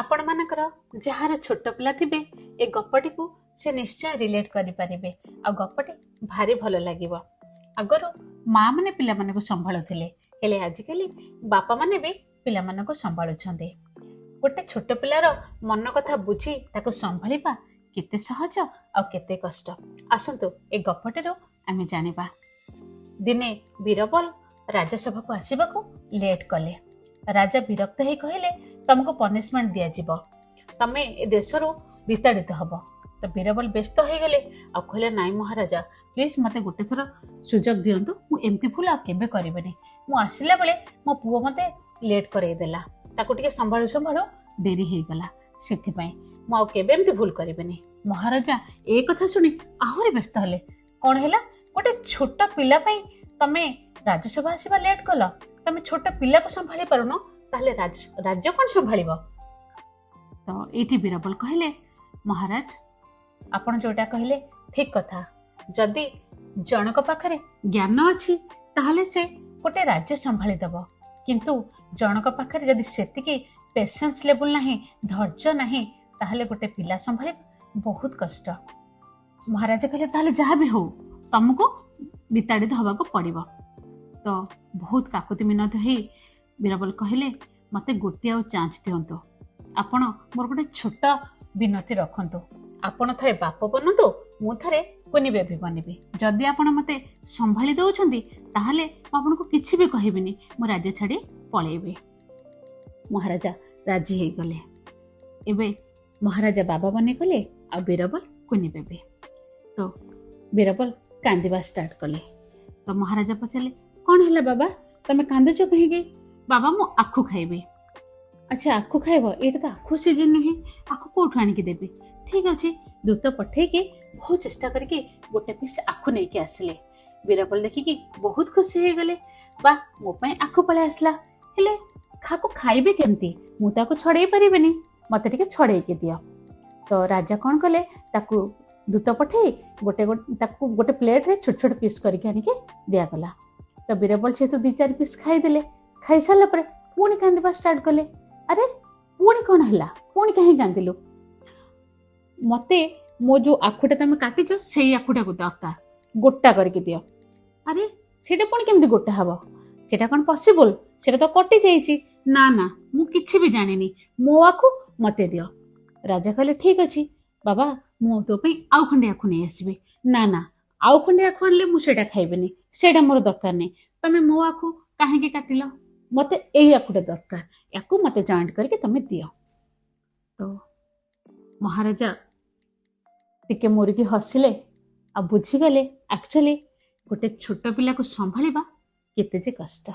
ଆପଣମାନଙ୍କର ଯାହାର ଛୋଟ ପିଲା ଥିବେ, ଏ ଗପଟିକୁ ସେ ନିଶ୍ଚୟ ରିଲେଟ୍ କରିପାରିବେ ଆଉ ଗପଟି ଭାରି ଭଲ ଲାଗିବ। ଆଗରୁ ମା ମାନେ ପିଲାମାନଙ୍କୁ ସମ୍ଭାଳୁଥିଲେ, ହେଲେ ଆଜିକାଲି ବାପାମାନେ ବି ପିଲାମାନଙ୍କୁ ସମ୍ଭାଳୁଛନ୍ତି। ଗୋଟେ ଛୋଟ ପିଲାର ମନ କଥା ବୁଝି ତାକୁ ସମ୍ଭାଳିବା କେତେ ସହଜ ଆଉ କେତେ କଷ୍ଟ, ଆସନ୍ତୁ ଏ ଗପଟିରୁ ଆମେ ଜାଣିବା। ଦିନେ ବୀରବଲ ରାଜସଭାକୁ ଆସିବାକୁ ଲେଟ୍ କଲେ। ରାଜା ବିରକ୍ତ ହେଇ କହିଲେ, ତମକୁ ପନିଶମେଣ୍ଟ ଦିଆଯିବ, ତମେ ଏ ଦେଶରୁ ବିତାଡ଼ିତ ହବ। ତ ବୀରବଲ ବ୍ୟସ୍ତ ହେଇଗଲେ ଆଉ କହିଲେ, ନାଇଁ ମହାରାଜା, ପ୍ଲିଜ୍ ମୋତେ ଗୋଟେ ଥର ସୁଯୋଗ ଦିଅନ୍ତୁ, ମୁଁ ଏମିତି ଭୁଲ ଆଉ କେବେ କରିବିନି। ମୁଁ ଆସିଲା ବେଳେ ମୋ ପୁଅ ମୋତେ ଲେଟ୍ କରେଇଦେଲା, ତାକୁ ଟିକେ ସମ୍ଭାଳୁ ସମ୍ଭାଳୁ ଡେରି ହେଇଗଲା, ସେଥିପାଇଁ ମୁଁ ଆଉ କେବେ ଏମିତି ଭୁଲ କରିବିନି। ମହାରାଜା ଏ କଥା ଶୁଣି ଆହୁରି ବ୍ୟସ୍ତ ହେଲେ। କ'ଣ ହେଲା, ଗୋଟେ ଛୋଟ ପିଲା ପାଇଁ ତମେ ରାଜସଭା ଆସିବା ଲେଟ୍ କଲ? ତମେ ଛୋଟ ପିଲାକୁ ସମ୍ଭାଳି ପାରୁନ, ତାହେଲେ ରାଜ୍ୟ କ'ଣ ସମ୍ଭାଳିବ? ତ ଏଇଠି ବୀରବଲ କହିଲେ, ମହାରାଜ, ଆପଣ ଯୋଉଟା କହିଲେ ଠିକ କଥା। ଯଦି ଜଣଙ୍କ ପାଖରେ ଜ୍ଞାନ ଅଛି ତାହେଲେ ସେ ଗୋଟେ ରାଜ୍ୟ ସମ୍ଭାଳିଦବ, କିନ୍ତୁ ଜଣଙ୍କ ପାଖରେ ଯଦି ସେତିକି ପେସେନ୍ସ ଲେବୁଲ ନାହିଁ, ଧୈର୍ଯ୍ୟ ନାହିଁ, ତାହେଲେ ଗୋଟେ ପିଲା ସମ୍ଭାଳିବା ବହୁତ କଷ୍ଟ। ମହାରାଜା କହିଲେ, ତାହେଲେ ଯାହା ବି ହଉ ତମକୁ ବିତାଡ଼ିତ ହବାକୁ ପଡ଼ିବ। ତ ବହୁତ କାକୁତି ମିନତି ହେଇ ବୀରବଲ କହିଲେ, ମୋତେ ଗୋଟିଏ ଆଉ ଚାନ୍ସ ଦିଅନ୍ତୁ, ଆପଣ ମୋର ଗୋଟେ ଛୋଟ ବିନତି ରଖନ୍ତୁ। ଆପଣ ଥରେ ବାପ ବନନ୍ତୁ, ମୁଁ ଥରେ କୁନି ବେବି ବନିବି। ଯଦି ଆପଣ ମୋତେ ସମ୍ଭାଳି ଦେଉଛନ୍ତି ତାହେଲେ ମୁଁ ଆପଣଙ୍କୁ କିଛି ବି କହିବିନି, ମୁଁ ରାଜ୍ୟ ଛାଡ଼ି ପଳେଇବି। ମହାରାଜା ରାଜି ହେଇଗଲେ। ଏବେ ମହାରାଜା ବାବା ବନିଗଲେ ଆଉ ବୀରବଲ କୁନି ବେବି। ତ ବୀରବଲ କାନ୍ଦିବା ଷ୍ଟାର୍ଟ କଲେ। ତ ମହାରାଜା ପଚାରିଲେ, କ'ଣ ହେଲା ବାବା, ତମେ କାନ୍ଦୁଛ କାହିଁକି? ବାବା, ମୁଁ ଆଖୁ ଖାଇବି। ଆଚ୍ଛା, ଆଖୁ ଖାଇବ? ଏଇଟା ତ ଆଖୁ ସିଜନ୍ ନୁହେଁ, ଆଖୁ କୋଉଠୁ ଆଣିକି ଦେବି? ଠିକ ଅଛି। ଦୂତ ପଠେଇକି ବହୁତ ଚେଷ୍ଟା କରିକି ଗୋଟେ ପିସ୍ ଆଖୁ ନେଇକି ଆସିଲେ। ବୀରବଲ ଦେଖିକି ବହୁତ ଖୁସି ହେଇଗଲେ, ବା, ମୋ ପାଇଁ ଆଖୁ ପଳେଇ ଆସିଲା, ହେଲେ କାହାକୁ ଖାଇବି କେମିତି? ମୁଁ ତାକୁ ଛଡ଼େଇ ପାରିବିନି, ମତେ ଟିକେ ଛଡ଼େଇକି ଦିଅ। ତ ରାଜା କ'ଣ କଲେ, ତାକୁ ଦୂତ ପଠେଇ ଗୋଟେ ତାକୁ ଗୋଟେ ପ୍ଲେଟ୍ରେ ଛୋଟ ଛୋଟ ପିସ୍ କରିକି ଆଣିକି ଦିଆଗଲା। ତ ବୀରବଲ ସେଠୁ 2-4 ପିସ୍ ଖାଇଦେଲେ। ଖାଇସାରିଲା ପରେ ପୁଣି କାନ୍ଦିବା ଷ୍ଟାର୍ଟ କଲେ। ଆରେ, ପୁଣି କ'ଣ ହେଲା, ପୁଣି କାହିଁ କାନ୍ଦିଲୁ? ମତେ ମୋ ଯୋଉ ଆଖୁଟା ତମେ କାଟିଛ ସେଇ ଆଖୁଟାକୁ ଦରକାର, ଗୋଟା କରିକି ଦିଅ। ଆରେ, ସେଇଟା ପୁଣି କେମିତି ଗୋଟା ହବ? ସେଇଟା କ'ଣ ପସିବଲ? ସେଇଟା ତ କଟି ଯାଇଛି। ନା ନା, ମୁଁ କିଛି ବି ଜାଣିନି, ମୋ ଆଖୁ ମତେ ଦିଅ। ରାଜା କହିଲେ, ଠିକ ଅଛି ବାବା, ମୁଁ ତୋ ପାଇଁ ଆଉ ଖଣ୍ଡେ ଆଖୁ ନେଇ ଆସିବି। ନା ନା, ଆଉ ଖଣ୍ଡେ ଆଖୁ ଆଣିଲେ ମୁଁ ସେଇଟା ଖାଇବିନି, ସେଇଟା ମୋର ଦରକାର ନାହିଁ। ତମେ ମୋ ଆଖୁ କାହିଁକି କାଟିଲ? ମତେ ଏଇ ଆଖୁଟା ଦରକାର, ୟାକୁ ମତେ ଜଏଣ୍ଟ କରିକି ତମେ ଦିଅ। ତ ମହାରାଜା ଟିକେ ମୁରୁକି ହସିଲେ ଆଉ ବୁଝିଗଲେ ଆକ୍ଚୁଆଲି ଗୋଟେ ଛୋଟ ପିଲାକୁ ସମ୍ଭାଳିବା କେତେ ଯେ କଷ୍ଟ।